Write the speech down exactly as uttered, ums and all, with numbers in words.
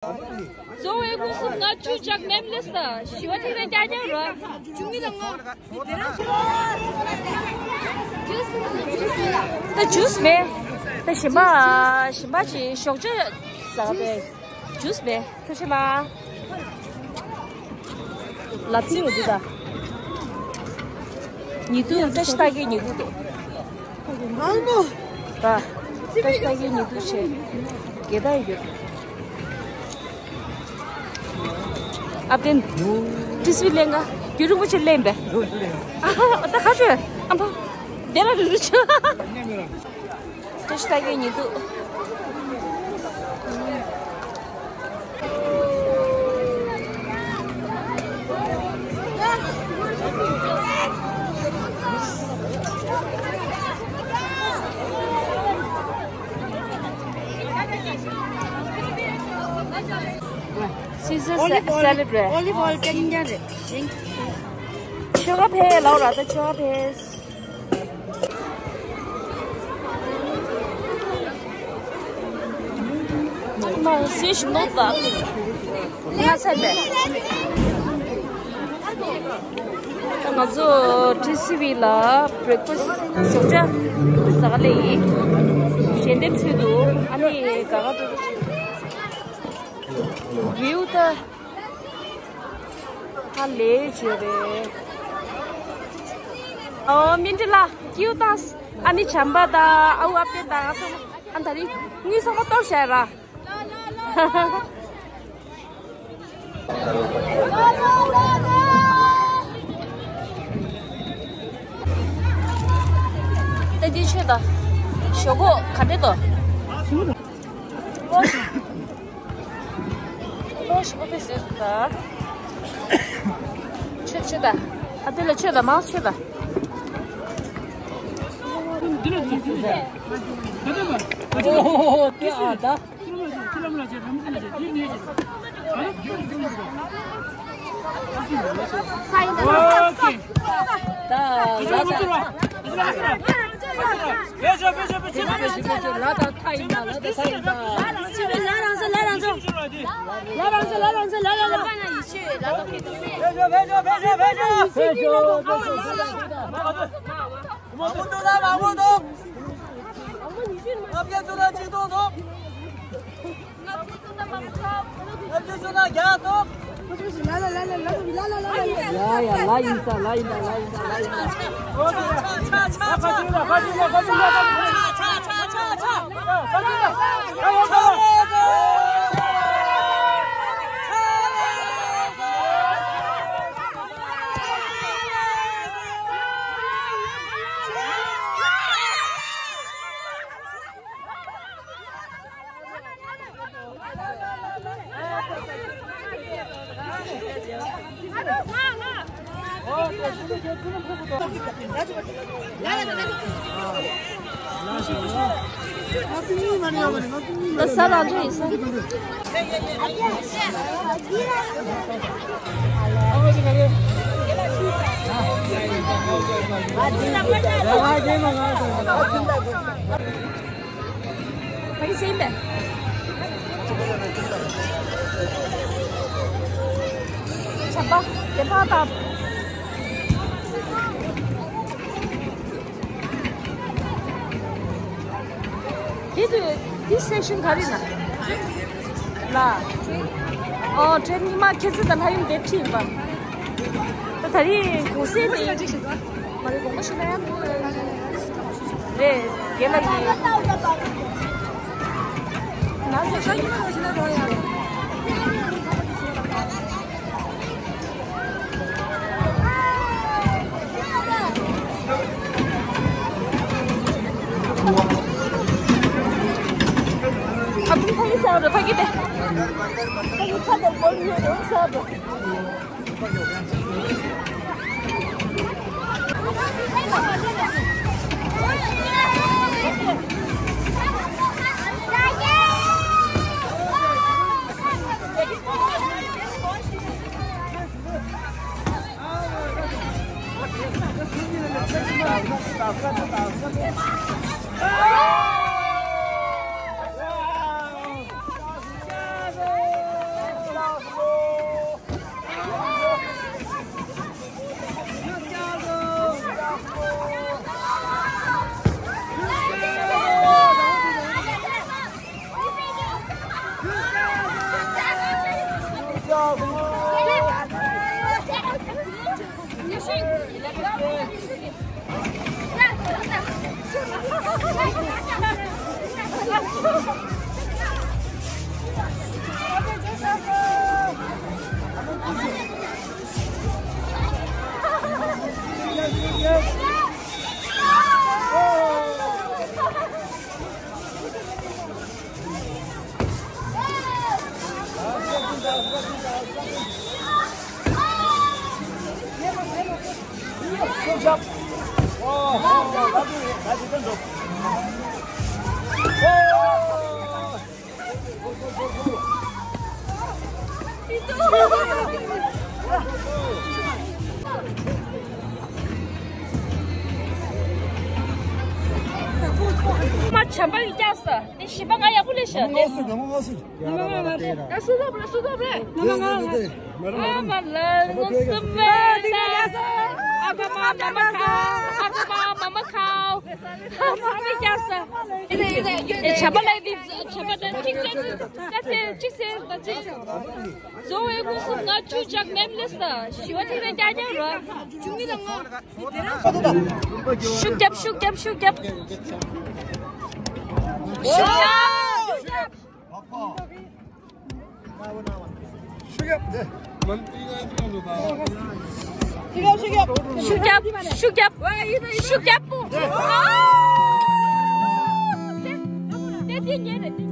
གཙོ་བོའི་ཁུངས་སུ་ང་བཅུ་ཅག་མེམ་ལེས་ད་ཞི་བ་ཐིག་རེ་རྒྱ་རྒྱ་ར། བཅུ་གཉིས་ལ་ང་། ད་ཇུས་མེད། ད་ཞིམ་པ་ཞིམ་པ་ཞིག་ཞོགས་ཇ་ཟ་བས། ཇུས་མེད། ཐུགས་རྗེ་ཆེ་ལ། ལ་ཕིང་ཡོད་འདུག་ད། ཉི་དུ་ཏ་ཤི་ཏ་གི་ཉི་དུ་འདུག། མང་མོ། ད། ཏ་ཤི་ཏ་གི་ཉི་དུ་ཆེ། དགེ་ད་ཡོད། ཨ་བརྟན། ཏི་སི་ལེན་ག་རྒྱུན་རིང་པོ་ཆེ་ལེན་པས། ཨ་ད་ཁ་ཆོད། ཨ་ཕ། དེ་ལ་རུ་རུ་ཆོད། ཏ་ཤི་ཏ་གི་ཉི་དུ། Scissor Olive oil, celebrate. Olive oil ཀན་རྒྱ་རེད། ཆོ་ག་ཕེ་ལའོ་ར་ད་ཆོ་ག་ཕེ། མ་སི་ཤི་ནོ་ད། ང་ཚ་བས། ང་ཚོ་ཏི་སི་ཝི་ལ་བྷི་རེག་ཕ་སི་ཞོགས་ཇ་ཟ་ག་ལེ་ཡིན། ཞལ་འདེབས་ཚུལ་དུ་ཨ་ནི་ག་ག་ཏུ་རིའུ་ད། ཧ་ལས་བྱས་རེད། ཨོ་མིན་ཏི་ལ་ཀིའུ་ཏང་ཨ་ནི་བྱམས་པ་དང་ཨའུ་ཨ་ཕེ་དང་ཨ་ཚོ་ཨ་ད་རིང་དངུལ་ཚང་མ་གཏོར་བྱས་ར། ད་འདི་ཆོས་ད། ཞོག་ཁོག་ག་འདྲེ་ཏོ། ལོ་ཞིག་པོ་ཕེ་ཟེར་ད། ཆོས་ཆོས་ད། ཨ་དེ་ལ་ཆོས་ད་མང་ཆོས་ད། འདི་ལ་འདི་ཆོས་ད། ད་ད་མ། ཨོ་ཧོ་ཧོ་དེ་ཨ་ད། ཡ་ཡ་ལ་ཡིན་ས་ལ་ཡིན་ས་ལ་ཡིན་ས་ལ་ཡིན་ས། ད་ས་རང་ཚོ་ཡིན་ས། ཕ་གི་ཟིན་པས། ཆབ་པ་དེ་ཕར་བཏབ། དེ་དུས་དེ་སེག་ཤན་ག་རེ་ན། ལ། ཨོ་ཁྲེན་ཉི་མ་ཁྱེད་ཚོ་དང་ལྷ་ཡུམ་དེབ་ཁྲིད་ཡིན་པ། ད་ད་རེས་གུང་སེང་དེ་མ་རེད་དགོངས་པ་ཞུ་ན་ཡང་རེད་རྒན་ལགས་ཀྱིས། ང་ཚོ་ཤ་ཁྱི་མ་ཞིག་ན་རོགས་ཡ། ཨ་བུ་ཕ་གི་ཟ་རོ་ཕ་གི་དེ། ཕ་གི་ཁ་དེ་བོར་ཡོད་རོ་ཟ་རོ། མ་བྱམས་པ་ཡིས་བསྐྱངས་ས། དེ་བཞི་པ་ང་ཡག་པོ་ལས་ཤ་དེ། ལྔ་སུ་ལྔ་སུ། ང་སུ་ལོབ་རེད། སུ་ལོབ་རེད། ང་ང་ང་། ཨ་མ་ལ་ལ་སུ་མེ་ད། ཨ་ཁ་མ་མ་མ་ཁའོ། ཨ་ཁ་མ་མ་མ་ཁའོ། ཨ་མ་མ་ཀྱག་ས། ཨེ་བྱ་བ་ལ་དེ་བྱ་བ་ད་གཅིག་ཟེར་ད་ཟེར་གཅིག་ཟེར་ད་ཟེར། བཟོ་བའི་ཁུངས་སུ་ང་ཆུ་ཅག་མེམ་ལེ་ས་ཞི་བ་དེ་ལ་རྒྱ་རྒྱ་རོ། ཤུགས་རྒྱབ་ཤུགས་རྒྱབ་ཤུགས་རྒྱབ། ཤུགས་རྒྱབ། ཤུགས་རྒྱབ། ཤུགས་རྒྱབ། ཤུགས་རྒྱབ། ཤུགས་རྒྱབ། ཤུགས་རྒྱབ། ཨ། དེ་དེ་ཉེ་རེད།